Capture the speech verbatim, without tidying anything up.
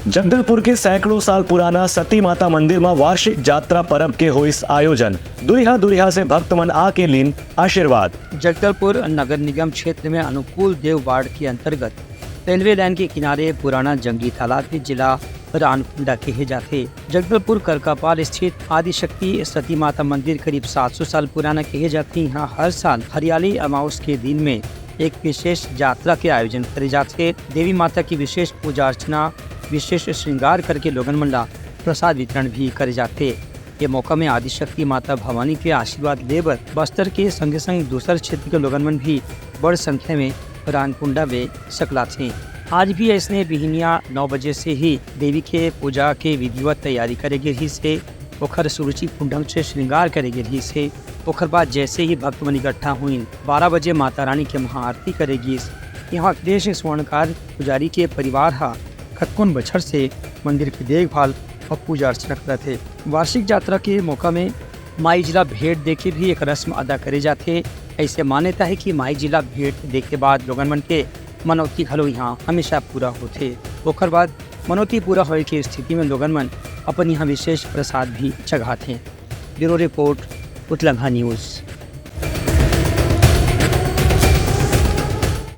जगदलपुर के सैकड़ों साल पुराना सती माता मंदिर म वार्षिक जात्रा परब के होइस आयोजन। दुरिहा दुरिहा से भक्त मन आके लीन आशीर्वाद। जगदलपुर नगर निगम क्षेत्र में अनुकूल देव वार्ड के अंतर्गत रेलवे लाइन के किनारे पुराना जंगी तालाब के जिला रानकुंडा केहे जाथे। जगदलपुर करकापाल स्थित आदिशक्ति सती माता मंदिर करीब सात सौ साल पुराना केहे जाथे। यहाँ हर साल हरियाली अमावस के दिन में एक विशेष जात्रा के आयोजन करे जाथे। देवी माता की विशेष पूजा अर्चना, विशेष श्रृंगार करके लोगन मन ला प्रसाद वितरण भी करे जाथे। ये मौका में आदिशक्ति माता भवानी के आशीर्वाद ले बर बस्तर के संगे संग दूसर क्षेत्र के लोगन मन भी बड़ संख्या में रानकुंडा में सकलाथे। आज भी ऐसने बिहनिया नौ बजे से ही देवी के पूजा के विधिवत तैयारी करे गे रहिस हे। ओखर सुरुचिपूर्ण ढंग से श्रृंगार करे गे रहिस हे। ओखर बाद जैसे ही भक्त मन इकट्ठा हुइन, बारह बजे माता रानी के महाआरती करे गिस। यहाँ अखिलेश स्वर्णकार पुजारी के परिवार ह कतकोन बछर से मंदिर के देखभाल और पूजा अर्चना करत हे। वार्षिक जात्रा के मौका में माई जी ला भेंट देके भी एक रस्म अदा करे जाथे। ऐसे मान्यता है कि माई जी ला भेंट देके बाद लोगन मन के मनौती घलो यहाँ हमेशा पूरा होथे। ओकर बाद मनौती पूरा होए के स्थिति में लोगन मन अपन यहाँ विशेष प्रसाद भी चघाथे। Bureau report, Utlangha news.